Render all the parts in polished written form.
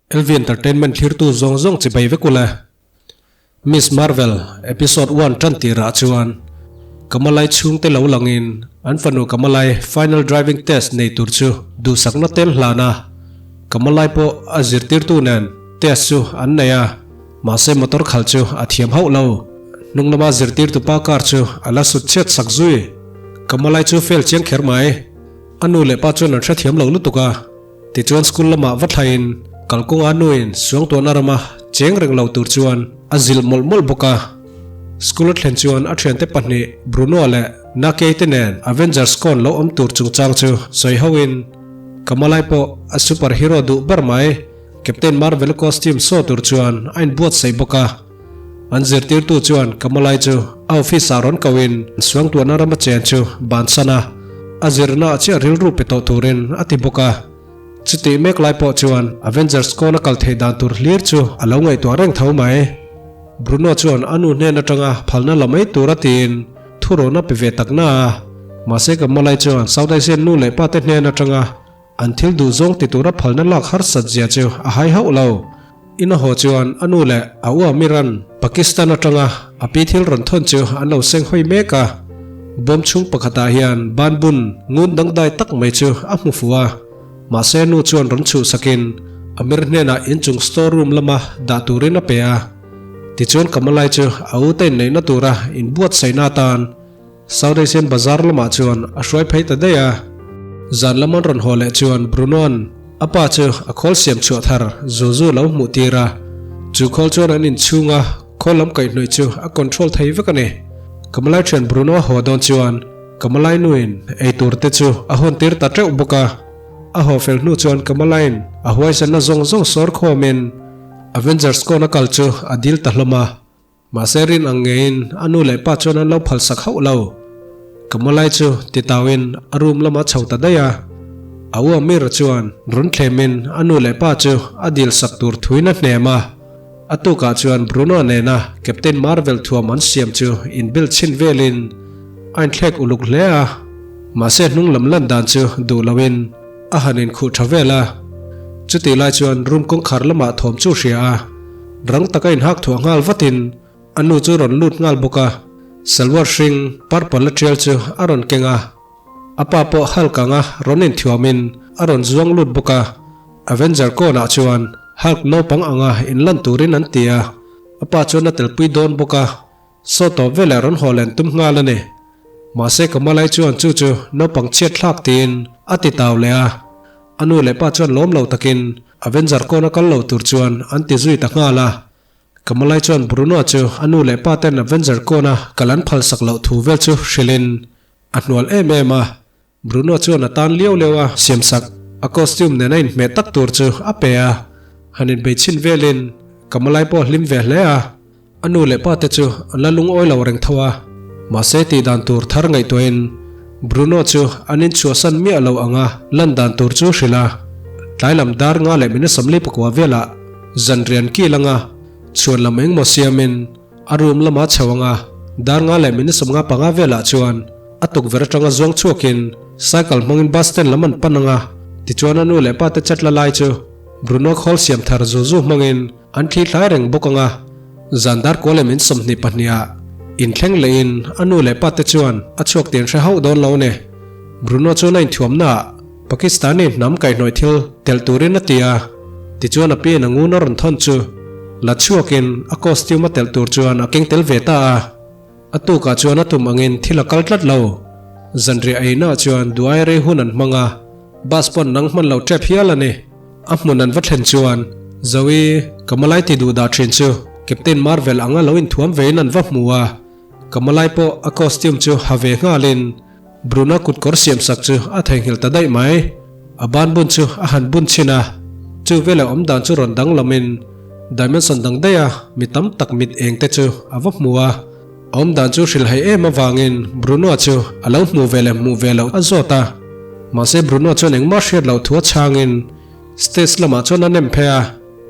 LV Entertainment thlirtu zawng zawng chibai vek ula. Miss Marvel episode one tan tirah chuan Kamalai chhungte lo langin an fanu Kamalai final driving test nei tur chu duhsakna tel hlan a, Kamalai pawh a zirtirtu nen test chu an nei a, mahse motor khalh chu a thiam hauh lo. Hnung lama zirtirtu pa car chu a la sut chhiat sak zui. Kamalai chu fail chiang kher mai. A nu leh pa chuan an hrethiam lo lutuk a. Tichuan school lamah va thlaiin kalkawnga nuin suangtuahna rama cheng reng lo tur chuan a zilh mawlh mawlh bawk a. School a thlen chuan a thiante pahnih Bruno leh Nakei te nen Avengers Con lo awm tur chungchang chu sawi hoin Kamalai pawh a super hero duh ber mai Captain Marvel costume saw tur chuan a inbuatsaih bawk a. An zirtirtu chuan Kamalai chu a office ah rawn koin suangtuahna rama chen chu bansan a, a zirna ah chiah rilru pe tawh turin a ti bawk a. Chutih mek lai pawh chuan Avengers kawn a kal theih dan tur hlir chu a lo ngaihtuah reng tho mai. Bruno chuan a nu hnen atanga phalna la mai tur a tiin thurawn a pe ve tak na a, mahse Kamalai chuan South Asian nu leh pa te hnen atanga An thil duh zawng ti tura phalna lak harsat zia chu a hai hauh lo. Ina haw chuan a nu leh a u Amiran Pakistan atanga a pi thil rawn thawn chu an lo seng hawi mek a. Bawm chhung pakhatah hian ban bun ngun dangdai tak mai chu a hmu fuh a. Mahse nu chuan rawn chhuhsakin Amir hnenah inchung store room lama dah turin a pe a. Tichuan Kamalai chu a u te inneihna tura inbuatsaihna atan South Asian Bazar lamah chuan a hruai phei ta daih a. Zan lam an rawn haw leh chuan Bruno-a'n a pa chu a khawl siam chhuah thar zu zu lo hmuh tir a. Chu khawl chuan an inchhunga khawl lam kaihhnawih chu a control thei vek a ni. Kamalai thian Bruno a haw dawn chuan Kamalai nuin ei tur te chu a hawn tir ta teuh bawk a. A haw fel hnu chuan Kamalaiin a huaisenna zawng zawng sawr khawmin Avengers kawn a kal chu a dil ta hlawm a. Mahse rin ang ngeiin a nu leh pa chuan an lo phalsak hauh lo. Ka mawlai chu titauin a room lamah chho ta daih a. A u Amir chuan rawn thlemin a nu leh pa chu a dil sak tur thuin a hnem a. A tukah chuan Bruno nena Captain Marvel thuam an siam chu inbel chhin velin a inthlek uluk hle a. Mahse hnung lam lan dan chu duh loin a han inkhuh tha vel a. Chutih lai chuan room kawngkhar lamah thawm chu hria a. Rang taka inhak thuah nghal vatin a nu chu rawn lut nghal bawk a, salwar hring purple a tial chu a rawn keng a, a pa pawh Hulk anga rawn inthiawmin a rawn zuang lut bawk a, Avenger kawnah chuan Hulk naupang anga inlan turin an ti a, a pa chuan a telpui dawn bawk a. Saw tawp veleh rawn haw len tum nghal a ni. Mahse Kamalai chuan chu chu naupang chhiat thlak tiin a ti tau leh a. A nu leh pa chuan lawm lo takin Avenger kawn a kal lo tur chuan an ti zui ta nghal a. Kamalai chuan Bruno chu a nu leh pa ten Avenger kawn a kal an phalsak loh thu vel chu hrilhin a hnual em em a. Bruno chuan a tan liau liau a siamsak a costume nen a inhmeh tak tur chu a pe a, han inbei chhin velin Kamalai pawh a hlim ve hle a, a nu leh pa te chu an la lungawi lo reng tho a, mahse tih dan tur thar ngaihtuahin Bruno chu an inchhuahsan miah lo anga lan dan tur chu hrilh a, tlai lam dar nga leh minute 44 velah zanrian kil anga chhuan lam engmaw siamin A room lama chho anga dar nga leh minute 55 velah chuan a tukverh atanga zuang chhuakin cycle hmangin bus stand lam an pan anga tichuan a nu leh pa te chat la lai chu Bruno khawl siam thar zu zu hmangin an thli thlai reng bawk anga zan dar kua leh minute 22 ah inthleng lehin a nu leh pa te chuan a chhuak tih an hre hauh dawn lo a ni. Bruno chuan a inthuamna ah Pakistani hnam kaihhnawih thil telh turin a ti a, tichuan a pian a ngun a rawn thawn chu la chhuakin a costume a telh tur chuan a keng tel ve ta a. A tukah chuan a tum angin thil a kal tlat lo. Zanriah einaah chuan duai rei hun an hmang a, bus pawn nang hman lo tep hial a ni. A hmun an va thlen chuan Zoe, Kamalai ti duh dah thin chu Captain Marvel anga lo inthuam vein an va hmu a, Kamalai pawh a costume chu ha ve nghalin Bruna kut kawr siam sak chu a theihnghilh ta daih mai. A ban bun chu a han bun chhin a, chu veleh awm dan chu rawn danglamin dimension dang daih a mi tam tak mit eng te chu a va hmu a. A awm dan chu hrilhhaih em avangin Bruno chu a lo hmu ve leh hmuh ve loh a zawt a. Mahse Bruno chuan engmah hriat loh thu a chhangin stage lamah chuan a nem phei a.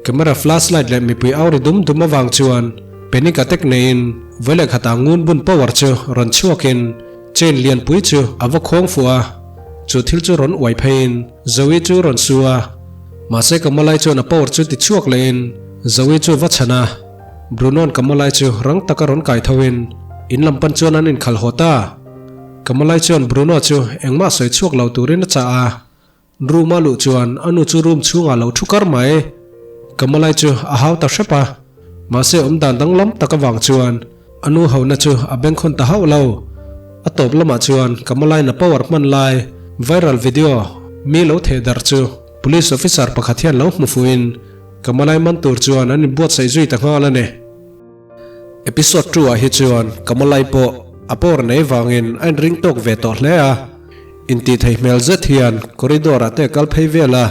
Camera flashlight leh mipui au ri dum dum avang chuan panic attack neiin vawi leh khatah ngun bun power chu rawn chhuakin chain lianpui chu a va khawng fuh a, chu thil chu rawn uai pheiin Zoe chu rawn su a. Mahse Kamalai chuan a power chu ti chhuak lehin Zoe chu va chhan a. Bruno'n Kamalai chu rang taka rawn kai tho in in lam pan chuan an inkhal haw ta. Kamalai chuan Bruno chu engmah sawi chhuak lo turin a chah a. Room a luh chuan a nu chu room chhungah lo thu kar mai. Kamalai chu a hau ta hrep a. Mahse awmdan danglam tak avang chuan a nu hona chu a bengkhawn ta hauh lo. A tawp lamah chuan Kamalai-na power hman lai viral video mi lo theh darh chu police officer pakhat hian lo hmu fuhin Kamalai man tur chuan an inbuatsaih zui ta nghal a ni. Episode two ah hi chuan Kamalai pawh a power nei vangin a inring tawk ve tawh hle a, intihthei hmel zet hian corridor ah te a kal phei vel a.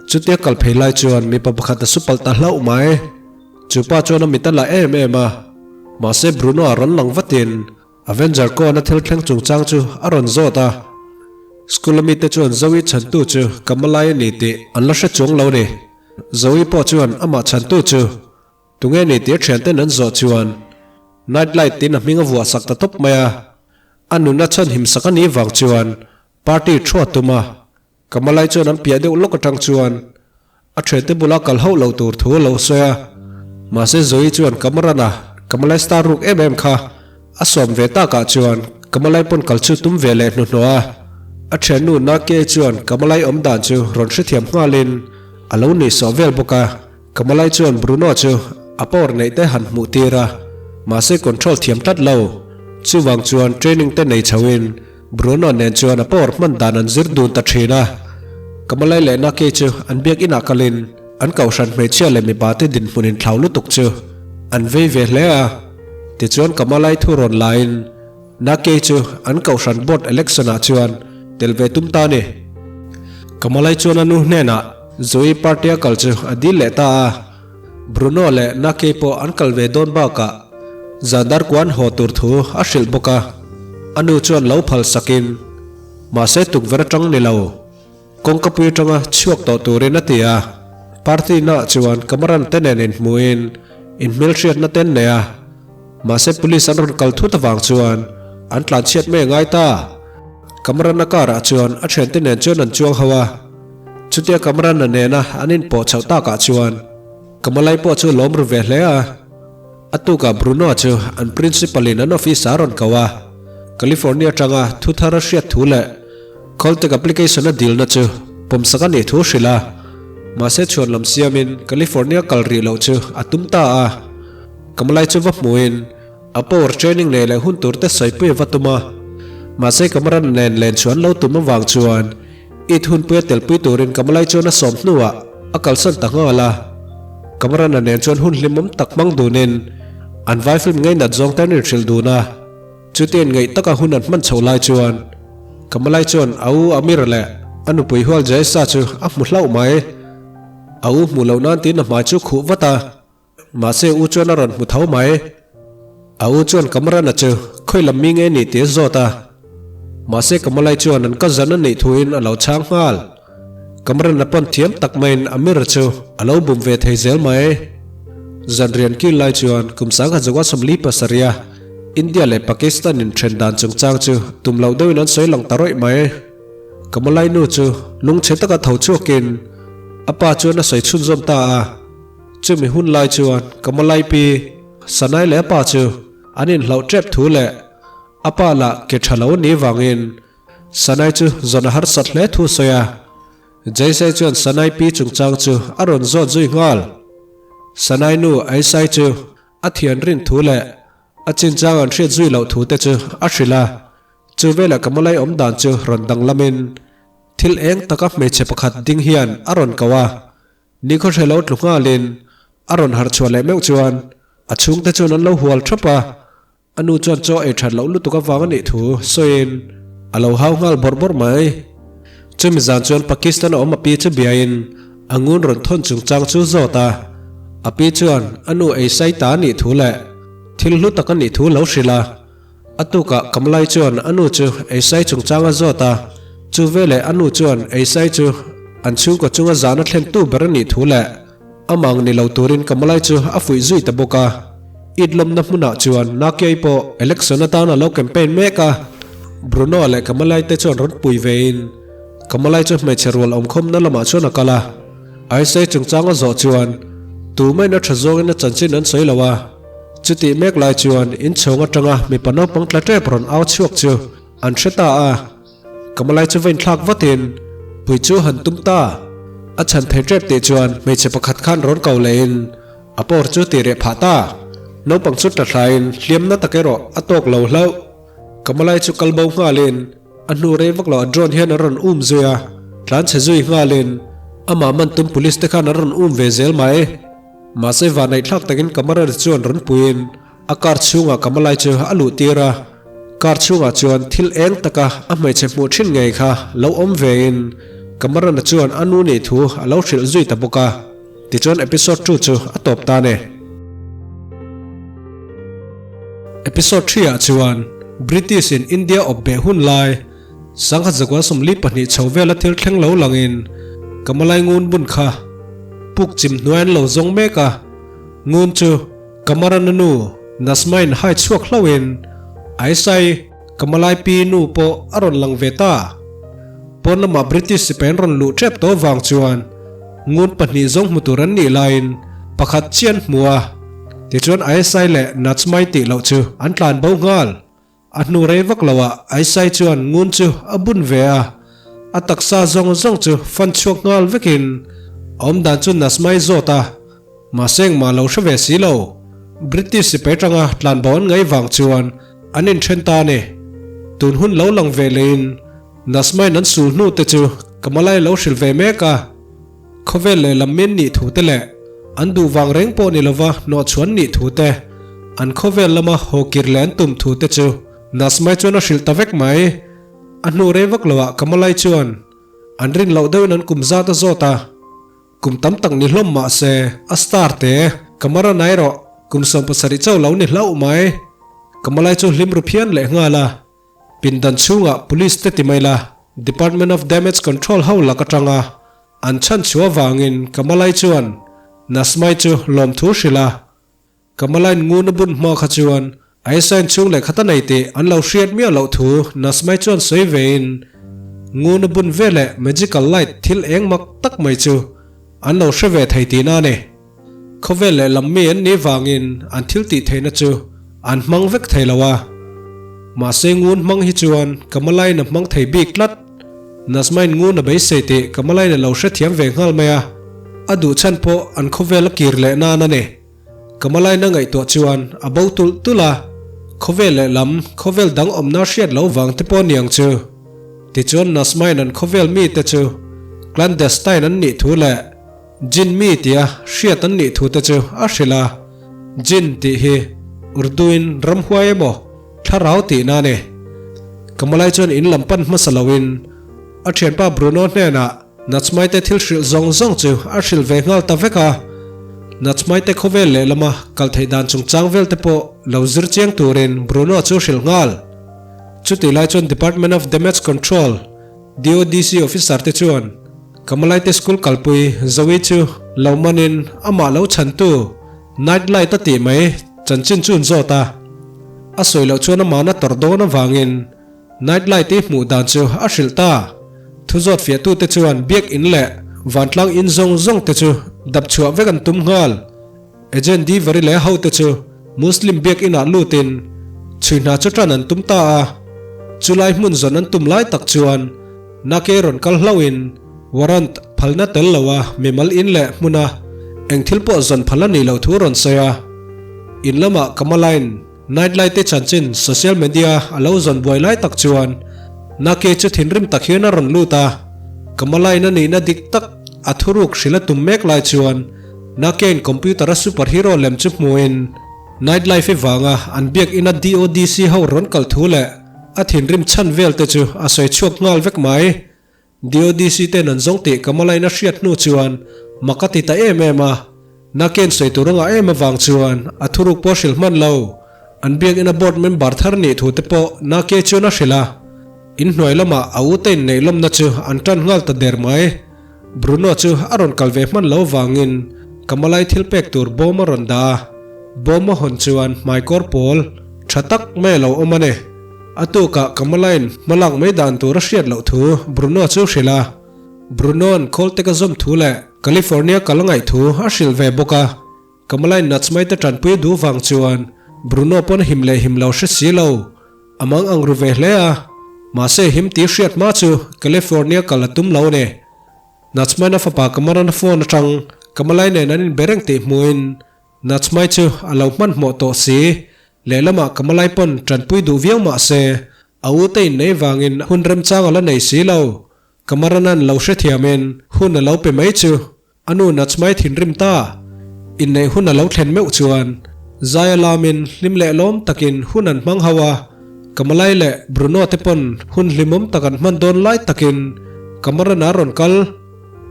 Chutia kal phei lai chuan mipa pakhat a su palh ta hlauh mai. Chu pa chuan a mit a la em em a, mahse Bruno a rawn lang vatin Avenger kawn a thil thleng chungchang chu a rawn zawt a. School a mite chuan Zoe chhantu chu Kamalai a ni tih an la hre chuang lo ni. Zoe pawh chuan amah chhantu chu tunge ni tih a thianten an zawh chuan Night Light tiin a hming a vuah sak ta tawp mai a. A nunna chhan him sak a nih vang chuan party thu a tum a. Kamalai chuan an piah deuh lawk atang chuan a thiante bula kal hauh lo tur thu a lo sawi a. Mahse Zoe chuan Kamaran-a Kamalai star ruk em em kha a sawm ve takah chuan Kamalai pawn kal chu tum ve leh hnuhnawh a. A thiannu Nakiai chuan Kamalai awm dan chu rawn hrethiam nghalin a lo nuihsawh vel bawk a. Kamalai chuan Bruno chu a power neih te han hmuh tir a, mahse control thiam tlat lo. Chuvang chuan training te nei chhoin Bruno nen chuan a power hman dan an zir dun ta thin a. Kamalai leh Naki chu an biak inah kalin an kohhran hmeichhia leh mipa te dinhmun inthlau lutuk chu an vei ve hle a. Tichuan Kamalai thu rawn laiin Naki chu an kohhran board election ah chuan tel ve tum ta a ni. Kamalai chuan a nu hnenah Zoe party a kal chu a dil leh ta a. Bruno leh Naki pawh an kal ve dawn bakah Zandar kuan haw tur thu a hrilh bawk a. A nu chuan lo phal sakin, Mahse tukverh atang ni lo, kawngka pui atanga chhuak tawh turin a ti a. Party naah chuan Kamaran te nen inhmuhin inhmelhriatna te an nei a. Mahse police an rawn kal thut avang chuan an tlanchhiat mai a ngai ta. Kamaran a car ah chuan a thiante nen chuan an chuang ho a. Chutia Kamaran a nena an inpawh chhoh takah chuan Kamalai pawh chu lawm ru ve hle a. A tukah Bruno chu an principal in an office ah a rawn ko a. California atanga thu thar a hriat thu leh Caltech application a dilna chu pawmsak a nih thu hrilh a. Mahse chhuan lam siamin California kal rih loh chu a tum ta a. Kamalai chu va hmuhin a power training nei leh hun tur te sawipui a va tum a. Mahse Kamaran nen len chu an lo tum avang chuan It hunpuia telpui turin Kamalai chuan a sawm hnuah a kalsan ta nghal a. Kamarana nen chuan hun hlimawm tak hmang dunin an vai film ngei nat zawng te an inhrilh dun a. Chutiang ngaih taka hun an hman chho lai chuan Kamalai chuan a u Amir leh a nupui hual Jaisa chu a hmu hlauh mai. A u hmuh loh nan tiin a hmai chu khuh vat a. Mahse u chuan a rawn hmu tho mai. A u chuan Kamarana chu khawi lam mi nge ni tih a zawt a. Mahse Kamalai chuan an ka zan a neih thuin a lo chhang nghal. Kamarana pawn thiam tak maiin Amir chu a lo bum ve thei zel mai. Zanrian kil lai chuan kum sangha zawa 47 a India leh Pakistan in then dan chungchang chu tum loh deuhin an sawi lang ta rawih mai. Kamalai nu chu lungchhe taka tho chhuakin a pa chuan a sawi chhunzawm ta a. Chumi hun lai chuan Kamalai pi Sanai leh a pa chu an inhlauh tep thu leh a pa lah ke tha lo ni vangin Sanai chu zawn a harsat hle thu sawi a. Jaisai chuan Sanai pi chungchang chu a rawn zawt zui nghal. Sanai nu Aisai chu a thian rin thu leh a chinchang an hriat zui loh thu te chu a hrilh a. Chu velah Kamalai awm dan chu rawn danglamin thil eng taka hmeichhe pakhat ding hian a rawn ko a. Nikhaw hre lo tlu nghalin a rawn harh chhuah leh meuh chuan a chhungte chuan an lo hual thap a, a nu chuan chaw ei that loh lutuk avang a nih thu sawiin a lo hau nghal bawrh bawrh mai. Chumi zan chuan Pakistan a awm a pi chu biain a ngun rawn thawn chungchang chu zawt a, a pi chuan a nu ei sai ta a nih thu leh thil hlu tak a nih thu lo hrilh a. A tukah Kamlai chuan a nu chu Eisai chungchang a zawt a, chu veleh a nu chuan Eisai chu an chhungkaw chunga zahna thlentu ber a nih thu leh amang ni lo turin Kamlai chu a fuih zui ta bawk a. It lawmna hmunah chuan Nakiai pawh election atan a lo campaign mek a, Bruno leh Kamlai te chuan rawn pui vein Kamlai chu hmeichhe rual awmkhawmna lamah chuan a kal a. Aisai chungchang a zawh chuan tumahin a tha zawngin a chanchin an sawi lo a. Chutih mek lai chuan inchhawng atanga mipa naupang tla tep rawn au chhuak chu an hre ta a. Kamalai chu va inthlak vatin pui chu han tum ta. A chhan thei tep tih chuan hmeichhe pakhat khan rawn ko lehin a pawr chu tih reh phah ta. Naupang chu tla thlain hliamna tak erawh a tawk lo hlauh. Kamalai chu kal bo nghalin a hnu rei vak lo a drone hian an rawn um zui a, tlan chhe zui nghalin amah man tum police te khan an rawn um ve zel mai. Mahse vanneihthlak takin camera chuan rawn puiin a car chhungah Kamalai chu a luh tir a, car chhungah chuan thil eng taka a hmeichhe hmuh thin ngei kha lo awm vein Cameron-a chuan a nu nih thu a lo hrilh zui ta bawk a. Tichuan episode 2 chu a tawp ta ni. Episode 3 ah chuan British in India awp beh hun lai Sangha zakua 42 chho vela thil thleng lo langin Kamalai ngun bun kha puk chim hnuai an lo zawng mek a, ngun chu Kamarana nu Nasmain hai chhuak hlauhin Aisai Kamalai pi nu pawh a rawn lang ve ta. Pawn lamah British sipai an rawn luh tep tawh vang chuan ngun pahnih zawng hmu tur an nih laiin pakhat chiah an hmu a, tichuan Aisai leh Najmai tih loh chu an tlan bo nghal. A hnu rei vak lo ah Aisai chuan ngun chu a bun ve a, a taksa zawng zawng chu fan chhuak nghal vekin a awm dan chu Nasmai zawt a, mahse engmah lo hre ve si lo. British sipai tanga tlanbo an ngaih vang chuan an inthen ta a ni. Tun hun lo lang ve leiin Nasmai'n an sul hnu te chu Kamalai lo hrilh ve mek a. Khawvel lehlam min nih thu te leh an duh vang reng pawh ni lova hnawhchhuan nih thu te, an khawvel lama haw kir leh an tum thu te chu Nasmai chuan a hrilh ta vek mai. A hnu rei vak loah Kamalai chuan an rin loh deuhin an kum zat a zawt a, kum tam tak ni hlawm mah se a star te Kamara nai rawh kum 70 chauh lo ni hlauh mai. Kamalai chu hlim ru phian leh nghal a. Pindan chhungah Police te ti mai la, Department of Damage Control ho lak atanga an chhan chhuah avangin Kamalai chuan Nasmai chu lawmthu hrilh a. Kamalai'n ngun a bun hma kha chuan Aisha-in chhung leh khat a nei tih an lo hriat miah loh thu Nasmai chuan sawi vein ngun a bun veleh magical light thil eng mak tak mai chu an lo hre ve thei tihna a ni. Khawvel leh lam mi an nih vangin an thil tih theihna chu an hmang vek thei lo a. Mahse ngun hmang hi chuan Kamalain a hmang thei bik tlat. Nazmain ngun a beisei tih Kamalain a lo hrethiam ve nghal mai a, a duh chhan pawh an khawvel a kir leh nan a ni. Kamalain a ngaihtuah chuan a bo tulh tulh a, khawvel leh lam khawvel dang awmna hriat lo vang te pawh niang chu. Tichuan Nazmain an khawvel mite chu clandestine an nih thu leh Jin mi tia hriat an nih thu te chu a hrilh a, Jin tih hi Urdu-in ramhuai emaw thlarau tihna a ni. Kamalai chuan in lam pan hmasa loin a thianpa Bruno hnenah Nachmaite thil hrilh zawng zawng chu a hrilh ve nghal ta vek a, Nachmaite khawvel lehlama kal theih dan chungchang vel te pawh lo zir chiang turin Bruno chu hrilh nghal. Chutih lai chuan Department of Damage Control, DODC, officer te chuan Kamalaite school kalpui Zoe chu lo manin amah lo chhantu night light a tih mai chanchin chu an zawt a. A sawi loh chuan amahna tawrh dawn avangin night light i hmuh dan chu a hrilh ta. Thu zawt fiahtute chuan biak in leh vantlang in zawng zawng te chu dap chhuah vek an tum nghal. Agent Divari leh hote chu Muslim biak inah lutin chhui hna chu tan an tum ta a. Chulai hmun zawn an tum lai tak chuan Nake rawn kal hlauhin warrant phalna tel lo a mimal in leh hmuna eng thil pawh zawn phal a nih loh thu rawn sawi a. In lamah Kamalain night light te chanchin social media a lo zawn buai lai tak chuan Nake chu thinrim tak hian a rawn lut a. Kamalain a nihna dik tak a thuruk hrilh a tum mek lai chuan Nakein computer a superhero lem chu hmuhin night life i vanga an biak ina DODC ho rawn kal thu leh A thinrim chhan vel te chu a sawi chhuak nghal vek mai. DODC ten an zawng tih Kamalain a hriat hnu chuan mak a ti ta em em a. Naken sawi tur a ngah em avang chuan a thuruk pawh hrilh hman lo. An biakina board member thar nih thu te pawh Nake chuan a hrilh a. In hnuai lamah a u te inneih lawmna chu an tan nghal ta der mai. Bruno chu a rawn kal ve hman lo vangin Kamalai thil pek tur bawm a rawn dah a, bawm a hawn chuan hmaikawr pawl tha tak mai a lo awm a ni. A tukah Kamalaiin hmalak mai dan tur a hriat loh thu Bruno chu hrilh a. Bruno-a'n khawl te ka zawm thu leh California kal a ngaih thu a hrilh ve bawk a. Kamala-in Natsmai te tanpui duh vang chuan Bruno pawn him leh him lo hre si lo. A mang ang ru ve hle a, mahse him tih hriat hma chu California kal a tum lo a ni. Natsmaina fapa Kamaran-a phone atang Kamalai nen an inbe reng tih hmuhin Natsmai chu a lo hmanhmawh tawh si. Lehlamah Kamalai pawn tanpui duh viau mah se a u te innei vangin hun remchang a la nei si lo. Kamaranan lo hrethiamin hun a lo pe mai chu A nu Natsmai thinrim ta. Inneih hun a lo thlen meuh chuan Zai a lamin hlim leh lawm takin hun an hmang ho a, Kamalai leh Bruno te pawn hun hlimawm tak an hman dawn lai takin Kamaran a rawn kal.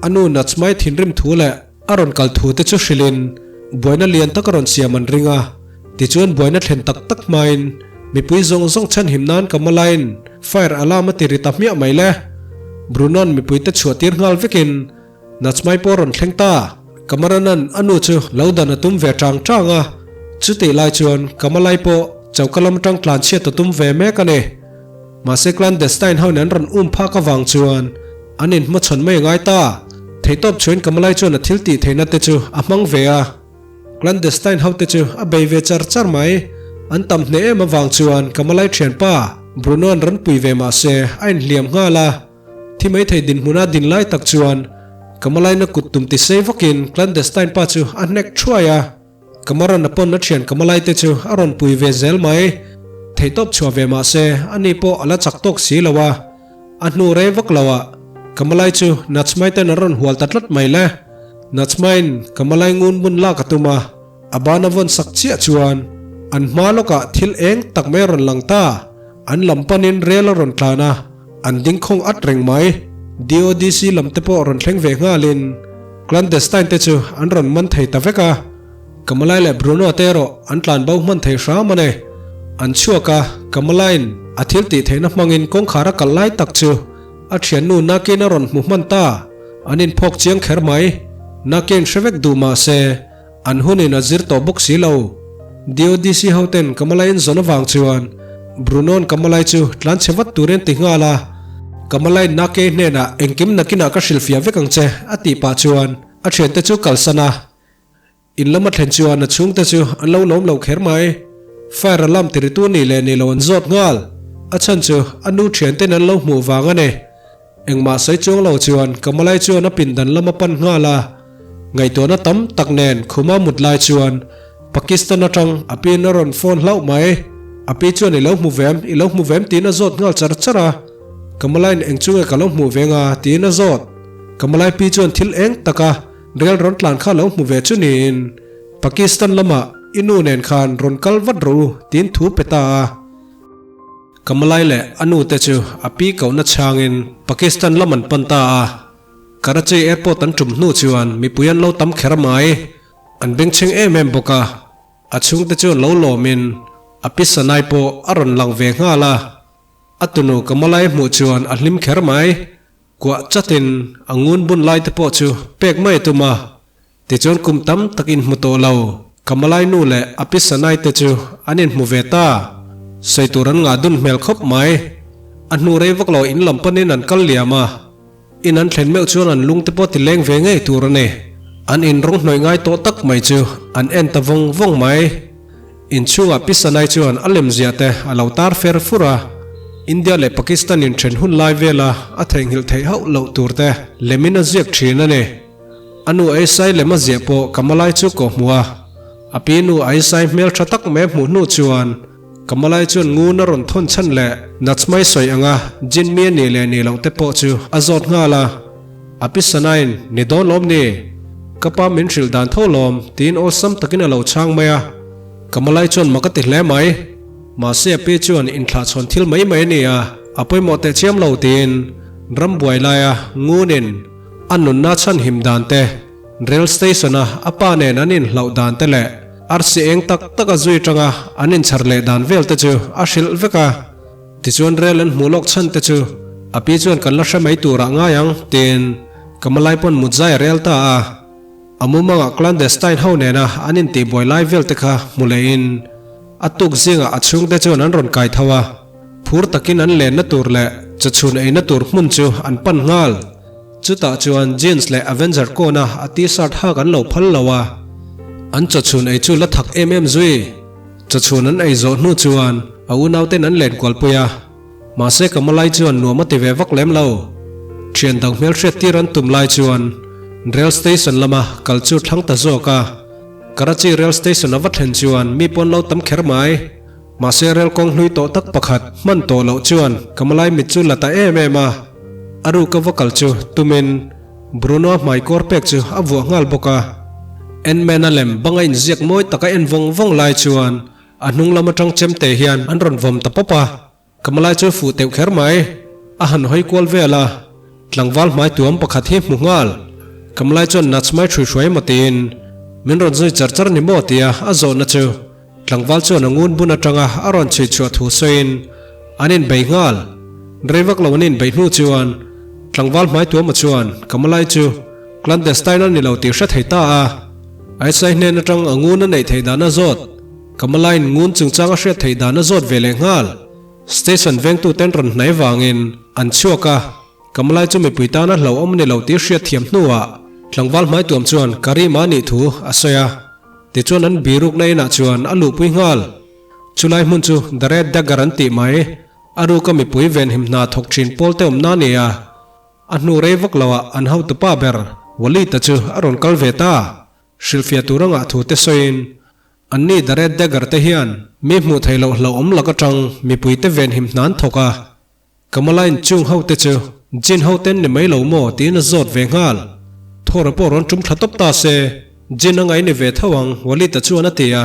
A nu Natsmai thinrim thu leh a rawn kal thu te chu hrilhin buaina lian tak a rawn siam an ring a, tichuan buaina thlen tak tak hmain mipui zawng zawng chhanhim nan Kamalaiin fire alarm a ti ri ta hmiah mai le. Bruno'n mipui te chhuah tir nghal vekin Natsmai pawh rawn thleng ta. Kamaranan a nu chu lo dan a tum ve tang tang a, chutih lai chuan Kamalai pawh choka lam atang tlan chhiat a tum ve mek a ni. Mahse clandestine ho in an rawn um phak avang chuan an inhmachhawn mai a ngai ta. Theihtawp chhuain Kamalai chuan a thil tih theihna te chu a hmang ve a. Clandestine ho te chu a bei ve char char mai. An tam hneh em avang chuan Kamalai thianpa Bruno-a'n rawn pui ve mahse a inhliam nghal a. Thi mai thei dinhmuna din lai tak chuan Kamalaina kut tum ti sei vakin clandestine pa chu a hnek thuai a. Kamaran a pawn a thian Kamalai te chu a rawn pui ve zel mai. Theihtawp chhuah ve mah se ani pawh a la chak tawk si lo a. A hnu rei vak lo ah Kamalai chu Nachmai ten an rawn hual ta tlat mai le. Nachmaiin Kamalai ngun bun lak a tum a, a ban a vawn sak chiah chuan an hma lawkah thil eng tak mai a rawn lang ta. An lam panin rel a rawn tlan a. An ding khawng at reng mai. DODC lam te pawh rawn thleng ve nghalin clandestine te chu an rawn man thei ta vek a. Kamalai leh Bruno te erawh an tlan bo hman thei hram a ni. An chhuak a, Kamalai'n a thil tih theihna hmangin kawngkhar a kalh lai tak chu a thiannu Nakin a rawn hmu hman ta. An inphawk chiang kher mai. Nakin hre vek duh mah se An hunin a zir tawh bawk si lo. DODC hoten Kamalai an zawn avang chuan Bruno'n Kamalai chu tlan chhe vat turin ti nghal a. Kamalai Nake hnenah engkim nakinah ka hrilhfiah vek ang che a tih pah chuan a thiante chu kalsan a. In lama thlen chuan a chhungte chu an lo lawm lo kher mai. Fire alarm tiritu nih leh nih lo an zawt nghal. A chhan chu a nu thianten an lo hmuh vang a ni. Engmah sawi chuang lo chuan Kamalai chuan a pindan lam a pan nghal a. Ngaihtuahna tam tak nen khuma mut lai chuan Pakistan atang a piin a rawn phone hlauh mai. A pi chuan i lo hmu vem, i lo hmu vem tiin a zawt nghal char char a. Kamalaiin eng chu nge ka lo hmuh ve nga tiin a zawt. Kamalai pi chuan thil eng taka rel rawn tlan kha lo hmu ve chu niin Pakistan lamah i nu nen khan rawn kal vat rawh u tiin thu pe ta a. Kamalai leh a nu te chu a pi kohna chhangin Pakistan lam an pan ta a. Karachi airport an tum hnu chuan mipui an lo tam kher mai. An bengchheng em em bawk a, a chhungte chuan lo lawmin a pi Sanai pawh a rawn lang ve nghal a. A tunu Kamalai hmuh chuan a hlim kher mai. Kuah chatin a ngun bun lai te pawh chu pek mai a tum a. Tichuan kum tam tak inhmu tawh lo, Kamalai nu leh a pi Sanai te chu an inhmu ve ta. Sawi tur an ngah dun hmel khawp mai. A hnu rei vak lo in lam panin an kal liam a. In an thlen meuh chuan an lung te pawh ti leng ve ngei tur a ni. An in rawng hnawih ngai tawh tak mai chu an en ta vawng vawng mai. In chhungah Pi Sanai chuan a lemziah te a lo tar fer fur a, India leh Pakistan in then hun lai vela a theihnghilh theih hauh loh tur te lemin a ziak thin a ni. A nu Aisai lem a ziah pawh Kamalai chu kawh hmuh a, a pi nu Aisai hmel tha tak mai a hmuh hnu chuan Kamalai chuan ngun a rawn thawn chhan leh Natsmai sawi anga Jinmi a nih leh nih loh te pawh chu a zawt nghal a. A pi Sanain, Ni dawn lawm ni? Ka pa min hrilh dan tho lawm, tiin awlsam takin a lo chhang mai a. Kamalai chuan mak a ti hle mai. Mahse a pi chuan inthlahchhawn thil mai mai a ni a, a pawimawh teh chiam lo tiin rambuai laia ngunin a nunna chhanhim dan te, Rail station-a a pa nen an inhlauh dan te leh arsi eng tak tak a zui tanga an inchhar leh dan vel te chu a hrilh vek a. Tichuan rel an hmuh lawk chhan te chu a pi chuan kan la hre mai turah ngai ang tiin Kamalai pawn mutzai a rel ta a. A mumangah clandestine ho nena an intihbuai lai vel te kha hmu lehin a tuk zingah a chhungte chuan an rawn kai tho a. Phur takin an lenna tur leh chawchhun eina tur hmun chu an pan nghal. Chutah chuan jeans leh Avenger kawna a t-shirt hak an lo phal lo a. An chawchhun ei chu la thak em em zui. Chawchhun an ei zawh hnu chuan a unauten an len kualpui a. Mahse Kamalai chuan nuam a ti ve vak lem lo. Thian dang hmelhriat tir an tum lai chuan Rail Station lama kal chu thlang ta zawk a. Karachi Rail Station a va thlen chuan mi pawn lo tam kher mai. Mahse rel kawng hlui tawh tak pakhat hman tawh loh chuan Kamalai mit chu la ta em em a. A ruk a va kal chu tumin Bruno a hmai kawr pek chu a vuah nghal bawk a. Ant-Man a lem banga inziak mawi taka en vawng vawng lai chuan a hnung lam atang chemte hian an rawn vawm ta pawp a. Kamalai chu fuh teuh kher mai. A han hawi kual vel a, tlangval hmai tuam pakhat hi hmu nghal. Kamalai chuan Nachmai hrui hruai emaw tiin min rawn zui char char ni maw tia a zawhna chu tlangval chuan a ngun bun atanga a rawn chhui chhuah thu sawiin an inbei nghal. Rei vak lo an inbei hnu chuan tlangval hmai tuama chuan Kamalai chu clandestine a ni lo tih hre thei ta a, Aisai hnen atang a ngun a neih theih dan a zawt. Kamalain ngun chungchang a hriat theih dan a zawt ve leh nghal. Station vengtuten rawn hnai vangin an chhuak a, Kamalai chu mipui tana hlauhawm a ni lo tih hriat thiam hnuah tlangval hmaituam chuan Karima a nih thu a sawi a, tichuan an birukna inah chuan a luhpui nghal. Chulai hmun chu The Red Dagger an tih mai, a ruka mipui venhim hna thawk thin pawlte awmna a ni a. A hnu rei vak loah an hotupa ber Walid-a chu a rawn kal ve ta. Hrilhfiah tur a ngah thu te sawiin, Anni The Red Dagger te hian mi hmuh theih loh hlauhawm lak atang mipui te venhim hna an thawk a, Kamalain chung ho te chu Jin ho ten ni mai lo maw tiin a zawt ve nghal. Thawra pawh rawn tum thla tawp ta se, Jin a ngai ni ve tho ang Walid-a chuan a ti a,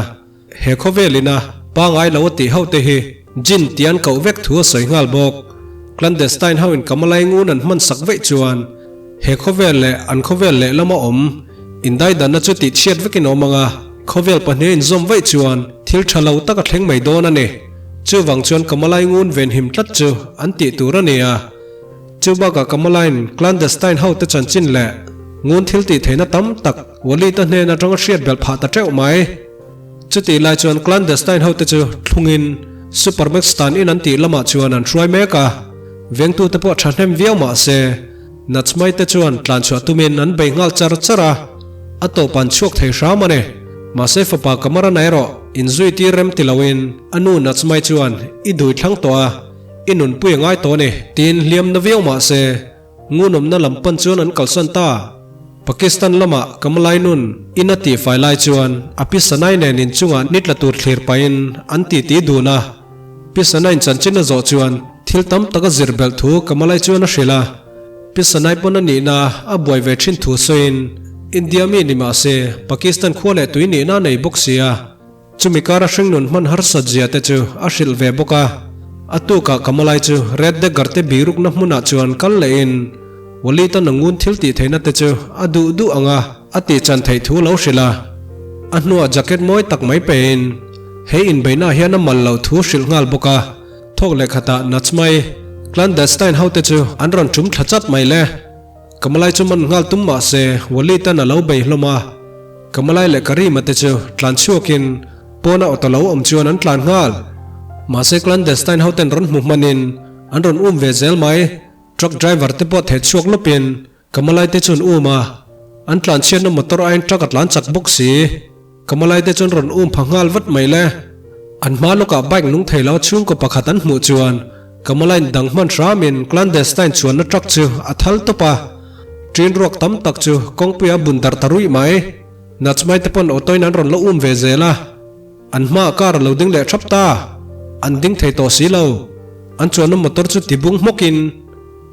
he khawvel ina pangai lo a tih ho te hi Jin ti an koh vek thu a sawi nghal bawk. Clandestine ho in Kamalai ngun an hman sak veih chuan he khawvel leh an khawvel lehlam a awm Indaidanna chu tihchhiat vekin awm ang a, khawvel pahnih a inzawm vaih chuan thil tha lo tak a thleng mai dawn a ni. Chuvang chuan Kamalai ngun venhim tlat chu an tih tur a ni a. Chu bakah Kamalaiin clandestine ho te chanchin leh ngun thil tih theihna tam tak Walid-a hnen atanga hriat belh phah ta teuh mai. Chutih lai chuan clandestine ho te chu thlungin Supermax tan in an tih lamah chuan an hruai mek a, vengtute pawh thahnem viau mah se, Nachmai te chuan tlanchhuah tumin an bei nghal char char a, a tawp an chhuak thei hram a ni. Mahse fapa Kamaran erawh inzui tir rem ti loin a nu Nachmai chuan i dui thlang tawh a, i nunpui a ngai tawh a ni tiin hliam na viau mahse ngunawmna lam pan chuan an kalsan ta. Pakistan lamah Kamalai nun in a tihfai lai chuan a pi Sanai nen inchungah ni tla tur thlir pahin an titi dun a. Pi Sanai'n chanchin a zawh chuan thil tam tak a zir belh thu Kamalai chuan a hrilh a. Pi Sanai pawn a nihna a buai ve thin thu sawiin India mi ni mah se Pakistan khua leh tui nihna a nei bawk si a, chumi kara hringnun hman harsat zia te chu a hrilh ve bawk a. A tukah Kamalai chu Red Dagger te birukna hmunah chuan kal lehin Walid-a nangun thil tih theihna te chu a duh duh ang a, A tih chan theih thu lo hrilh a, a hnuah jacket mawi tak mai pein he inbeihnaah hian a mal loh thu hrilh nghal bawk a. Thawk leh khatah Nachmai, clandestine hote chu an rawn tum thla chat mai le. Kamalai chu man nghal tum mah se Walid-a'n a lo bei hlawm a. Kamalai leh Karima te chu tlan chhuakin pawna auto lo awm chuan an tlan nghal. Mahse clandestine hoten rawn hmu hmanin an rawn um ve zel mai. Truck driver te pawh theh chhuak lawpin Kamalai te chuan um a, an tlanchhiatna motor aiin truck a tlan chak bawk si. Kamalai te chuan rawn um pha nghal vat mai le. An hma lawkah bike nung thei lo chhungkaw pakhat an hmuh chuan Kamalaiin dang hman hramin clandestine chuanna truck chu a thal tawp a. Train ruak tam tak chu kawngpuiah a bun darh ta ruih mai. Nachmai te pawn auto in an rawn la um ve zel a. An hmaah car a lo ding leh thap ta. An ding thei tawh si lo. An chuanna motor chu tibung hmawkin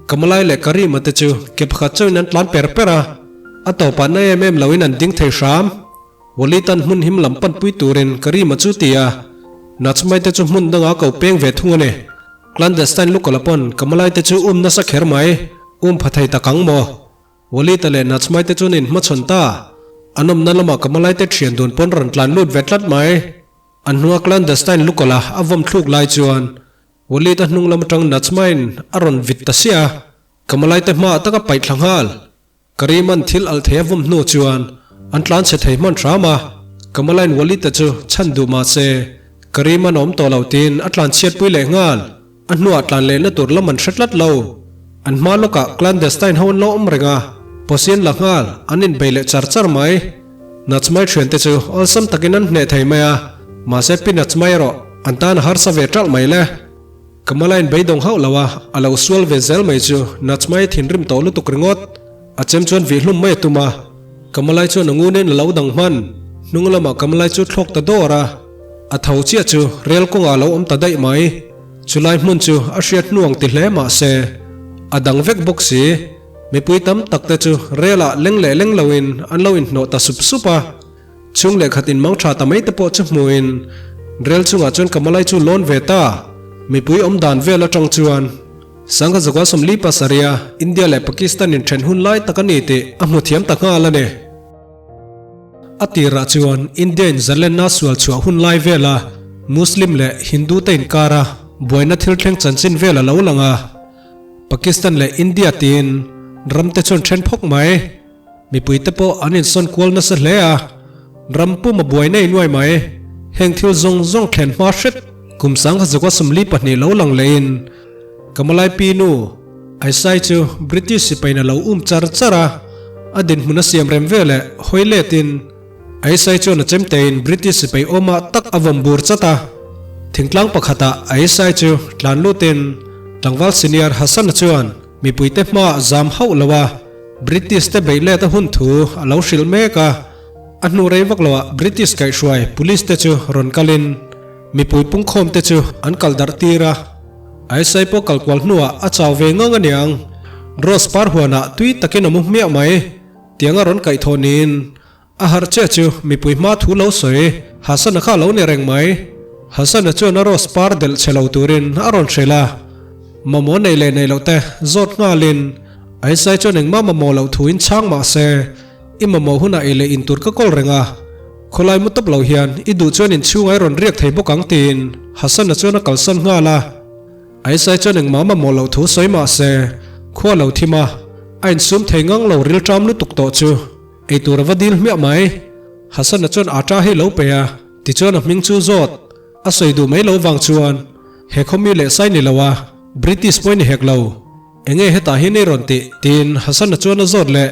Kamalai leh Karima te chu ke pakhat chauhin an tlan per per a. A tawpah na em em loin an ding thei hram. Walitan hmun him lam panpui turin Karima chu ti a. Nachmai te chu hmun dangah ko peng ve thung a ni. Clandestine lukawlh pawn Kamalai te chu um nasa kher mai. Um pha thei tak ang maw? Walid-a leh Nachmai te chuan inhmachhawn ta. An awmna lamah Kamalai te thian dun pawn rawn tlan lut ve tlat mai. An hnua clandestine lukawlh a a vawm thluk lai chuan Walid-a hnung lam atang Nachmai'n a rawn vit ta siah a, Kamalai te hmaah tak a paih thla nghal. Karima'n thil alh thei a vawm hnu chuan an tlan chhe thei hman hram a, Kamalai'n Walid-a chu chhan duh mah se Karima'n a awm tawh lo tiin a tlan chhiatpui leh nghal. A hnuah tlan lehna tur lam an hre tlat lo. An hma lawkah clandestine ho an lo awm reng a, posi an la nghal, an inbei leh char char mai. Nachmai thiante chu awlsam takin an hneh thei mai a, mahse pi Nachmai erawh an tan a harsa ve ṭalh mai le. Kamala in beidawng hauh lo a, a lo sual ve zel mai chu Nachmai thinrim tawh lutuk ringawt. A chem chuan vih hlum mai a tum a, Kamalai chuan a ngunin a lo dang hman. Hnung lamah Kamalai chu thlawk ta dawr a, a tho chiah chu rel kawngah a lo awm ta daih mai. Chulai hmun chu a hriat hnuang ti hle mah se, a dang vek bawk si. Mipui tam tak te chu rel ah leng leh leng loin an lo inhnawh ta sup sup a. Chhung leh khat in mang tha ta mai te pawh chu hmuin rel chungah chuan Kamalai chu lawn ve ta. Mipui awm dan vel atang chuan Sangha Zakua 47 a India leh Pakistan in then hun lai tak a ni tih a hmu thiam ta nghal a ni. A tirah chuan India in zalenna sual chhuah hun lai vela Muslim leh Hindu te inkara buaina thil thleng chanchin vel a lo lang a. Pakistan leh India tiin ram te chuan then phawk mai. Mipui te pawh an insawn kual nasa hle a, ram pum a buai nei nuai mai. Heng thil zawng zawng thlen hma hret kum 1942 lo lang lehin Kamalai pi nu Aisai chu British sipain a lo um char char a, a dinhmun a siam rem veleh hawi letin Aisai chuan a chemtein British sipai awmah tak a vawm bur chat a. Thingtlang pakhatah Aisai chu tlan lutin tlangval senior Hassan-a chuan Mipuite hmaah zam hauh lo a, British te beih let a hun thu a lo hrilh mek a. A hnu rei vak loah British kaihhruai Police te chu rawn kalin mipui pungkhawm te chu an kal darh tir a. Aisai pawh kal kual hnuah a chau ve ngang a niang. Rose par huanah tui takin a mu hmiah mai. Tianga rawn kaihthawh niin A harh che chu mipui hma thu lo sawi Hassan-a kha lo ni reng mai. Hassan-a chuan a rose par delh che lo turin a rawn hrilh a. Mamawh nei leh nei loh te zawt nghalin Aisai chuan engmah mamawh loh thuin chhang mah se, I mamawh hunah ei leh in tur ka kawl reng a. Khawlai mu tawp lo hian i duh chuan inchhungah i rawn riak thei bawk ang tiin Hassan-a chuan a kalsan nghal a. Aisai chuan engmah mamawh loh thu sawi mah se, khua lo thim a, a insum thei ngang lo rilṭam lutuk tawh chu. Eitur a va dil hmiah mai. Hassan-a chuan Aṭa hi lo pe a, tichuan a hming chu zawt. A sawi duh mai lo vang chuan, He khawmi leh sai ni lo a, British pawh i ni hek lo. Enge hetah hian i rawn tih? tiin Hassan-a chuan a zawt leh.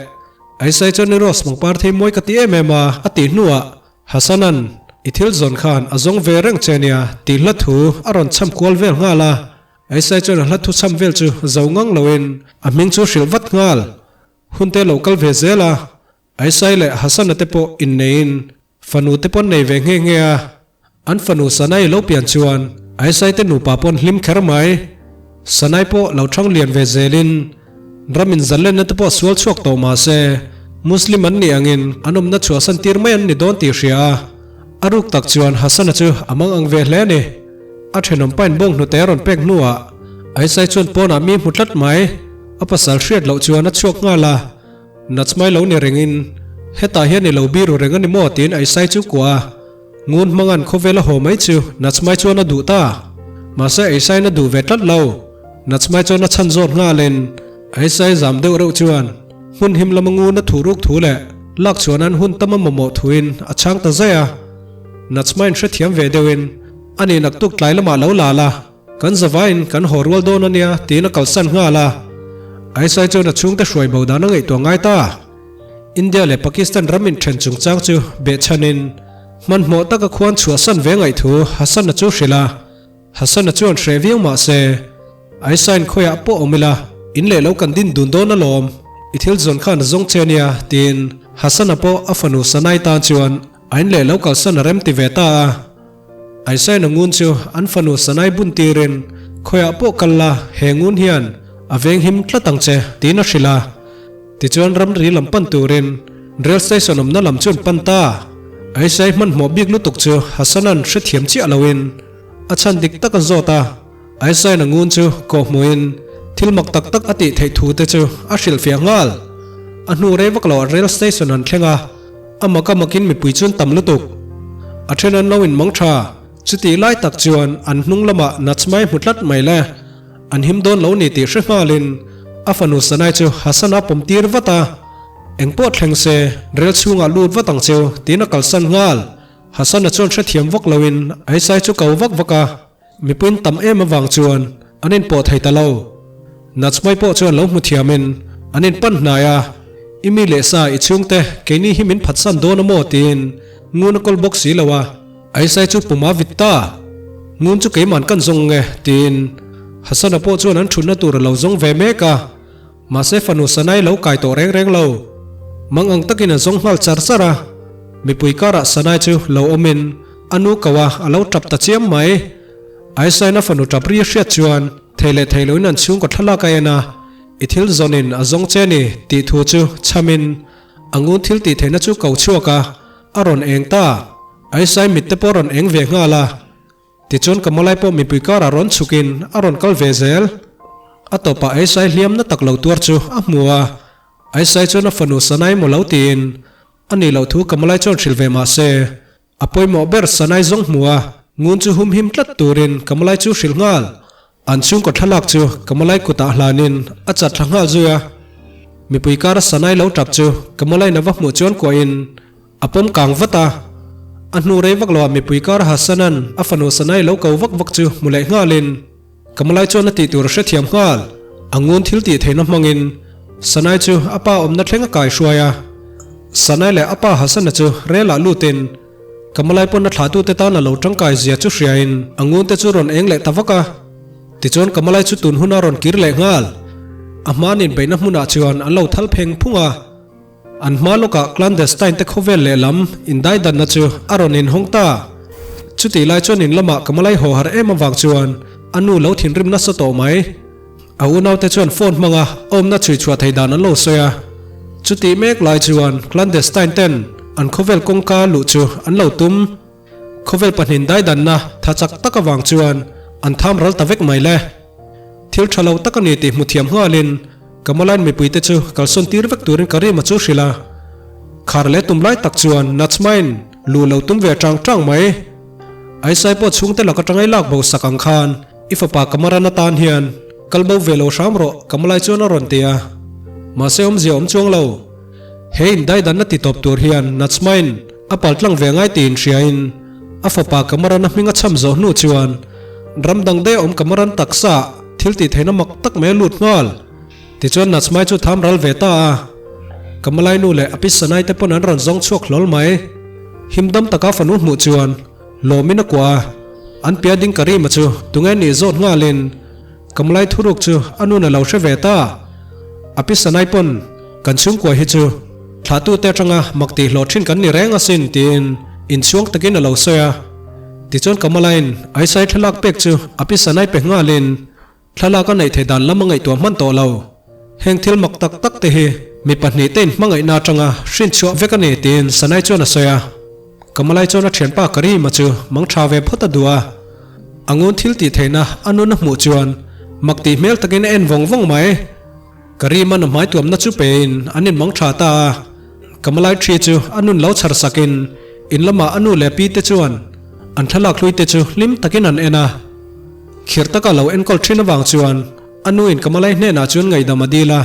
Aisai chuan i rose pangpar thei mawi ka ti em em a, a tih hnuah Hassan-a'n i thil zawn khan a zawng ve reng che nia tih hla thu a rawn cham kual vel nghal a. Aisai chuan a hla thu cham vel chu zo ngang loin a hming chu hrilh vat nghal. Hun te lo kal ve zel a, Aisai leh Hassan-a te pawh inneiin fanu te pawn nei ve nghe nghe a. An fanu Sanai lo pian chuan Aisai te nupa pawn hlim kher mai. Sanai pawh lo thang lian ve zelin ram inzallenna te pawh sual chhuak tawh mah se Muslim an nih angin an awmna chhuahsan tir mai an ni dawn tih hria a. A ruk tak chuan Hassan-a chu a mang ang ve hle a ni. A thenawm pain bawng hnute a rawn pek hnuah Aisai chuan pawnah mi hmu tlat mai. A pasal hriat loh chuan a chhuak nghal a, Nachmai lo ni rengin, Hetah hian i lo biru reng a ni maw? tiin Aisai chu kuah a. Ngun hmanga'n khawvel a haw mai chu Nachmai chuan a duh ta. Mahse Aisaiin a duh ve tlat lo. Nachmai chuan a chhan zawt nghalin Aisai zam deuh reuh chuan hmun him lama ngun a thuh ruk thu leh lak chhuah nan hun tam a mamawh thuin a chhang ta zai a. Nachmaiin hrethiam ve deuhin, A ni naktuk tlai lamah lo la la. Kan zavaiin kan haw rual dawn a nia tiin a kalsan nghal a. Aisai chuan a chhungte hruai bo dan a ngaihtuah ngai ta. India leh Pakistan ram inthen chungchang chu behchhanin hmanhmawh taka khuan chhuahsan ve ngaihthu Hassan-a chu hrilh a. Hassan-a chuan hreh viau mah se, Aisaiin khawiah pawh awm ila, in leh lo kan din dun dawn alawm, i thil zawn khan a zawng che nia tiin Hassan-a pawh a fanu Sanai tan chuan a in leh lo kalsan a rem ti ve ta a. Aisaina ngun chu an fanu Sanai bun tirin, Khawiah pawh kal la, he ngun hian a veng him tlat ang che, tiin a hrilh a. Tichuan ramri lam pan turin rail station awmna lam chu an pan ta. Aisai hmanhmawh bik lutuk chu Hassan-a'n hrethiam chiah loin a chhan dik tak a zawt a. Aisaina ngun chu kawhhmuhin thil mak tak tak a tih theih thu te chu a hrilhfiah nghal. A hnu rei vak loah rail station an thleng a. A mak a makin mipui chuan tam lutuk. A then an lo inmang tha. Chutih lai tak chuan an hnung lamah Nachmai hmu tlat mai le. An him dawn lo ni tih hre nghalin a fanu Sanai chu Hassan-a pawm tir vat a. Engpawh thleng se, rel chhungah lut vat ang cheu tiin a kalsan nghal. Hassan-a chuan hrethiam vak loin Aisai chu ko vak vak a. Mipuiin tam em avang chuan an inpawh thei ta lo. Natchmai pawh chuan lo hmu thiamin an in pan hnai a, I mi leh sa i chhungte keini hi min phatsan dawn a maw tiin ngun a kawl bawk si lo a. Aisai chu puma vit ta, ngun chu keiman kan zawng nge tiin Hasana pawh chuan an thutna tur a lo zawng ve mek a, mahse fanu Sanai lo kai tawh reng reng lo. Mang ang takin a zawng nghal char char a, mipui karah Sanai chu lo awmin a nu ko a, a lo tap ta chiam mai. Aisaina fanu tap ri a hriat chuan thei leh thei loin an chhungkaw thlalak a en a, I thil zawnin a zawng che ni tih thu chu chhamin a ngun thil tih theihna chu ko chhuak a, a rawn eng ta. Aisai mit te pawh rawn eng ve nghal a. Tichuan ka mawlai pawh mipui karah rawn chhukin a rawn kal ve zel. A tawpah Aisai hliam na tak lo tuar chu a hmu a, Aisai chuan a fanu Sanai maw lo tiin a nih loh thu ka mawlai chuan hrilh ve mah se, A pawimawh ber Sanai zawng hmu a, ngun chu humhim tlat turin Kamalai chu hrilh nghal. An chhungkaw thlalak chu Kamalai kutah hlanin a chat thla nghal zui a. Mipui kara Sanai lo tap chu Kamalaiin a va hmuh chuan kuahin a pawm kang vat a. A hnu rei vak loah mipui kara Hassanan a fanu Sanai lo ko vak vak chu hmu leh nghalin Kamalai chuan a tih tur a hrethiam nghal. A ngun thil tih theihna hmangin Sanai chu a pa awmna thleng a kai hruai a. Sanai leh a pa Hasana chu relah lutin Kamalai pawn a thlahtute tan a lo tangkai zia chu hriain a ngun te chu rawn eng leh ta vak a. Tichuan Kamalai chu tun huna rawn kir leh nghal. A hmaan inbeihna hmunah chuan an lo thal pheng phung a. An hma lawkah clandestine te khawvel lehlam indaidanna chu a rawn inhawng ta. Chutih lai chuan in lamah ka malai haw har em avang chuan a nu lo thinrim nasa tawh mai. A unaute chuan phone hmanga awmna chhui chhuah thei dan an lo sawi a. Chutih mek lai chuan clandestine ten an khawvel kawngka luh chu an lo tum. Khawvel pahnin daidanna tha chak tak avang chuan an tham ral ta vek mai le. Thil tha lo tak a ni tih hmu thiam nghalin Kamalain mipuite chu kalsawn tir vek turin Karima chu hrilh a. Khar leh tum lai tak chuan Nachmain lu lo tum ve tang tang mai. Aisai pawh chhungte lak atanga i lak bo sak ang khan i fapa Kamaran atan hian kal bo ve lo hram rawh Kamalai chuan a rawn ti a. Mahse awmzia awm chuang lo. He indaidanna ti tawp tur hian Nachmain a paltlang ve ngai tiin hriain a fapa Kamaran a hming a cham zawh hnu chuan ram dang daih a awm Kamaran taksa thil tih theihna mak tak mai a lut nghal. Tichuan Nachmai chu tham ral ve ta a, Kamalai nu leh a pi Sanai te pawn an rawn zawng chhuak hlawl mai. Himdam taka fanu hmuh chuan lawmin a kuah a, an pia ding Karima chu tunge nih zawt nghalin Kamalai thuruk chu a nun a lo hre ve ta. A pi Sanai pawn kan chhungkua hi chu thlahtute atanga mak tih hlawh thin kan ni reng asin tiin inchhuang takin a lo sawi a. Tichuan Kamalaiin Aisai thlalak pek chu a pi Sanai pe nghalin thlalak a neih theih dan lam a ngaihtuah hman tawh lo. Heng thil mak tak tak te hi mi pahnih te inhmangaihna atanga hrinchhuah vek a ni tiin Sanai chuan a sawi a. Kamalai chuan a thianpa Karima chu mang tha ve phawt a duh a. A ngun thil tih theihna a nun a hmuh chuan mak tih hmel takin a en vawng vawng mai. Karima'n a hmai tuamna chu pein an inmang tha ta a. Kamalai thi chu a nun lo chhar sakin in lamah a nu leh pi te chuan an thlalak hlui te chu hlim takin an en a. Khirh taka lo enkawl thin avang chuan a nuin Kamalai hnenah chuan ngaihdam a dil a.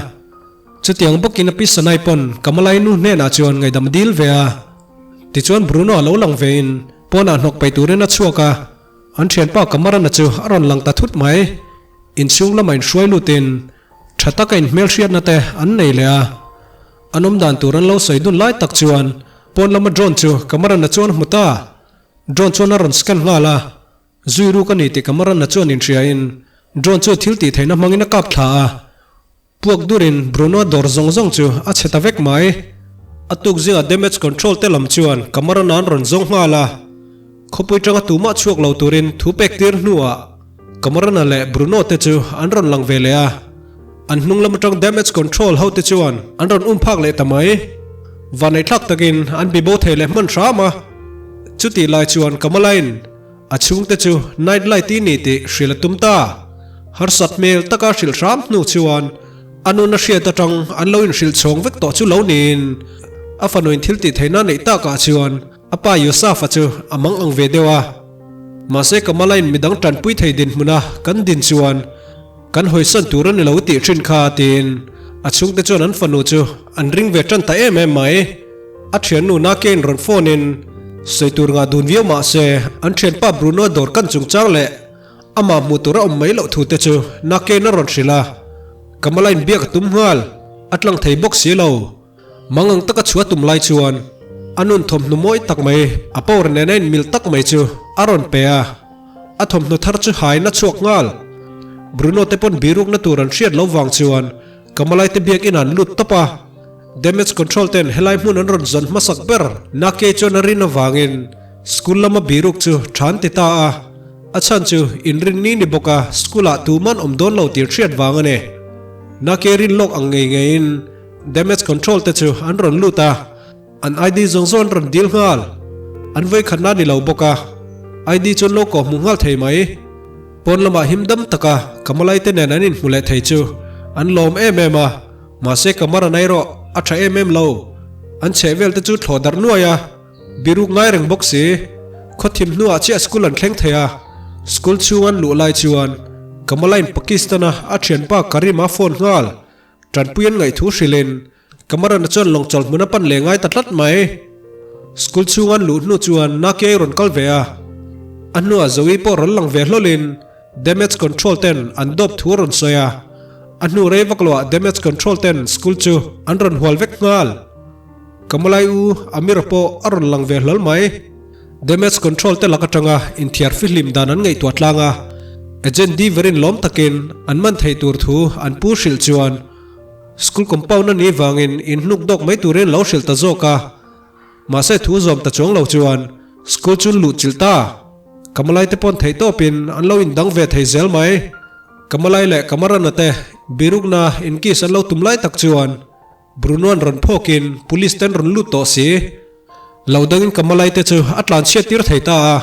Chutiang bawkin a pi Sanai pawn Kamalai nu hnenah chuan ngaihdam a dil ve a. Tichuan Bruno a lo lang vein pawnah hnawk peih turin a chhuak a, an thianpa Kamarana chu a rawn lang ta thut mai. Inchhung lamah inhruai lutin tha taka inhmelhriatna te an nei leh a. An awm dan tur an lo sawi dun lai tak chuan pawn lama drone chu Kamarana chuan a hmu ta. Drone chuan a rawn scan nghal a. Zui ruk a ni tih Kamarana chuan inhriain drone chu thil tih theihna hmangin a kap thla a. Puak durin Bruno dawr zawng zawng chu a chhe ta vek mai. A tuk zingah damage control te lam chuan Cameron an rawn zawng nghal a. Khawpui tanga tumah chhuak lo turin thu pek tir hnuah Cameron-a leh Bruno te chu an rawn lang ve leh a. An hnung lam atang damage control ho te chuan an rawn um phak leh ta mai. Vaneihthlak takin an bibo thei leh hman hram a. Chutih lai chuan Kamala-in A chhungte chu night light i ni tih hrilh a tum ta. Harsat hmel taka hrilh hram hnu chuan a nun a hriat atang an lo inhrilh chhawng vek tawh chu lo niin a fanuin thil tih theihna neih takah chuan a pa Yusuf-a chu a mang ang ve deuh a. Mahse Kamala-in midang tanpui thei dinhmuna kan din chuan kan hawisan tur a ni lo tih thin kha tiin a chhungte chuan an fanu chu an ring ve tan ta em em mai. A thiannu Nakein rawn phone in sawi tur ngah dun viau mah se an thianpa Bruno dawr kan chungchang leh amah hmuh tur a awm mai loh thu te chu Nakein a rawn hrilh a. Kamala-in biak a tum nghal, a tlang thei bawk si lo. Mangang taka chhuah tum lai chuan a nun thawmhnaw mawi tak mai, a power nena inmil tak mai chu a rawn pe a. A thawmhnaw thar chu hain a chhuak nghal. Bruno te pawn birukna tur an hriat lo vang chuan Kamalai te biakin an lut tawp a. Damage control ten helai hmun an rawn zawn hmasak ber Nake chuan a rin avangin school lama biruk chu tha an ti ta a. A chhan chu inrinni ni bawk a school ah tuman awm dawn lo tir hriat vang a ni. Nake rin lawk ang ngei ngeiin damage control te chu an rawn lut a. An ID zawng zawng an rawn dil nghal. An vawikhatna ni lo bawk a, ID chu an lo kawh hmuh nghal thei mai. Pawn lamah him dam taka Kamalai te nen an inhmu leh thei chu an lawm em em a, mahse Kamara na erawh a tha em em lo. An chheh vel te chu thlawh darh nuai a, biruk ngai reng bawk si. Khaw thim hnuah chiah school an thleng thei a, school chhung an luh lai chuan Kamalai'n Pakistan-a a thianpa Karim-a phone nghal. Tanpui an ngaih thu hrilhin Cameron-a chuan lawng chawlh hmun a pan leh ngai ta tlat mai. School chhung an luh hnu chuan Nakiai rawn kal ve a, a hnuah Zoe pawh rawn lang ve hlawlin Damage Control ten an dawp thu a rawn sawi a, a hnu rei vak loah Damage Control ten school chu an rawn hual vek nghal. Kamalai u Amira pawh a rawn lang ve hlawl mai. Damage Control te lak atanga inthiar fihlim dan an ngaihtuah tlang a, Agent Deaver-in lawm takin an man theih tur thu an pu hrilh chuan School compound a nih vangin in hnuk dawk mai turin lo hrilh ta zawk a, mahse thu zawm ta chuang lo chuan school chu luh chilh ta. Kamalai te pawn theih tawpin an lo indang ve thei zel mai. Kamalai leh Kamarana te birukna inkiss an lo tum lai tak chuan Bruno-a'n rawn phawkin police ten rawn lut tawh si. Lo dangin Kamalai te chu a tlanchhiat tir thei ta a,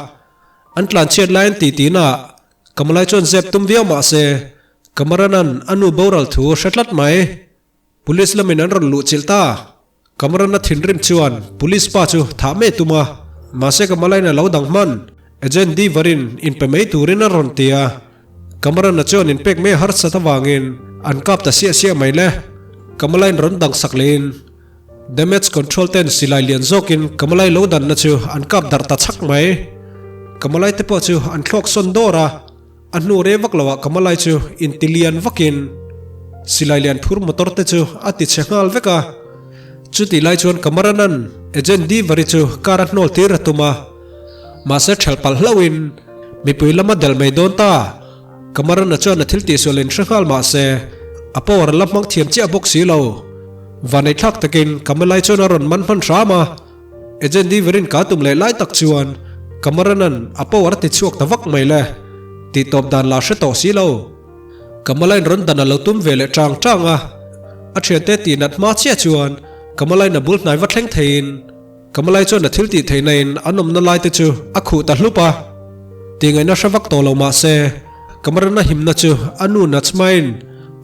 an tlanchhiat laiin titi-naah Kamalai chuan zep tum viau mah se, Kamaranan a nu boral thu hre tlat mai. Police lamin an rawn luh chilh ta. Kamarana thinrim chuan police pa chu thah meh tum a, mahse Kamalaiin a lo dang hman. Agent Deevarin inpe mai turin a rawn ti a, Kamarana chuan inpek mai harsat avangin an kap ta siah siah mai le. Kamalaiin rawn dang sak lehin Damage control ten silai lian zawkin Kamalai lo danna chu an kap darh ta chhak mai. Kamalai te pawh chu an thlawk sawn dawr a, a hnu rei vak loah Kamalai chu inti lian vakin silai lian phur motor te chu a ti chhe nghal vek a. Chutih lai chuan Kamaranan Agent Deevari chu car a hnawl tir a tum a, mahse ṭhelh palh hlauhin mipui lama delh mai dawn ta. Cameron-a chuan a thil tihsual in hre nghal mah se, a power la hmang thiam chiah bawk si lo. Vaneihthlak takin Kamalai chuan a rawn man hman hram a, Agent Deaver-in ka tum leh lai tak chuan Cameron-a'n a power a ti chhuak ta vak mai le, tih tawp dan la hre tawh si lo. Kamalai'n rawn dan a lo tum ve leh chang chang a, a thiante tih nat hma chiah chuan Kamalai'n a bul hnai va thleng theiin, Kamalai chuan a thil tih theihna in an awmna lai te chu a khuh ta hlup a, tih ngaihna hre vak tawh lo mah se, Kamarana himna chu a nu Nachmain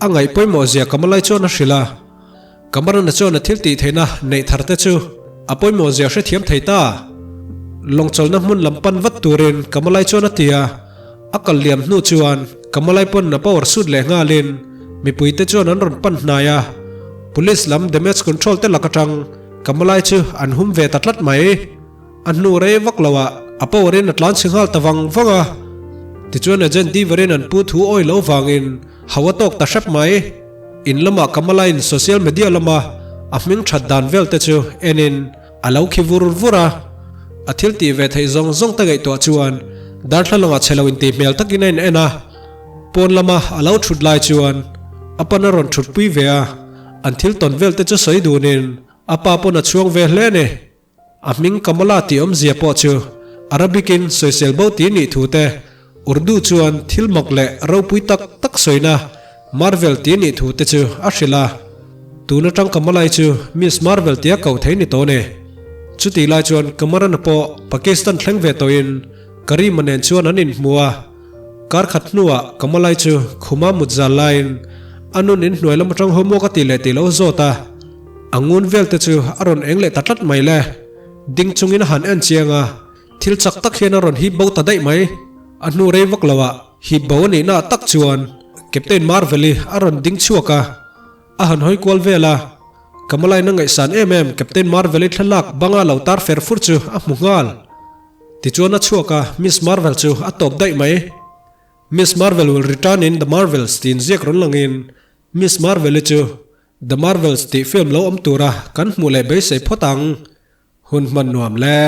a ngaih pawimawh zia Kamalai chuan a hrilh a. Kamarana chuan a thil tih theihna neih thar te chu a pawimawh zia hrethiam thei ta. Lawngchawlhna hmun lam pan vat turin Kamalai chuan a ti a, a kal liam hnu chuan Kamalai pawn a power suit leh nghalin mipui te chuan an rawn pan hnai a, Police lam damage control te lak atang Kamalai chu an hum ve ta tlat mai. A hnu rei vak lo ah a power in a tlan chhe nghal ta vang vang a. Tichuan Agent Deaver-in an pu thu awi lo vangin hau a tawk ta hrep mai. In lamah Kamalaiin social media lama a hming that dan vel te chu en in a lo khi vur vur a. A thil tih ve theih zawng zawng te ngaihtuah chuan darthlalang ah chhe lo intih hmel takin a in en a. Pawn lama a lo thut lai chuan a pan a rawn thut pui ve a. An thil tawn vel te chu sawi dunin a pa pawn a chhuang ve hle a ni. A hming Kamala tih awmzia pawh chu Arabic-in sawisel bo ti nih thu te, Urdu chuan thil mak leh ropui tak tak sawina Marvel ti nih thu te chu a hrilh a. Tun atang Kamalai chu Miss Marvel tia koh thei ni tawh a ni. Chutih lai chuan Kamarana pawh Pakistan thleng ve tawhin Karima nen chuan an inhmu a. Kar khat hnuah Kamalai chu khuma mut zal laiin a nun in hnuai lam atang homework a tih leh tih lo zawt a, a ngun vel te chu a rawn eng leh ta tlat mai le. Ding chungin a han en chiang a, thil chak tak hian a rawn hip bo ta daih mai. A hnu rei vak loah hip bo a nihna tak chuan Captain Marvel-i a rawn ding chhuak a, a han hawi kual vel a. Kamalaiin a ngaihsan em em Captain Marvel-i thlalak banga lo tar fer fur chu a hmu nghal. Tichuan a chhuak a, Miss Marvel chu a tawp daih mai. Miss Marvel will return in The Marvels tiin ziak rawn langin Miss Marvel-i chu The Marvels tih film lo awm tura kan hmuh leh beisei phawt ang. Hun hman nuam le.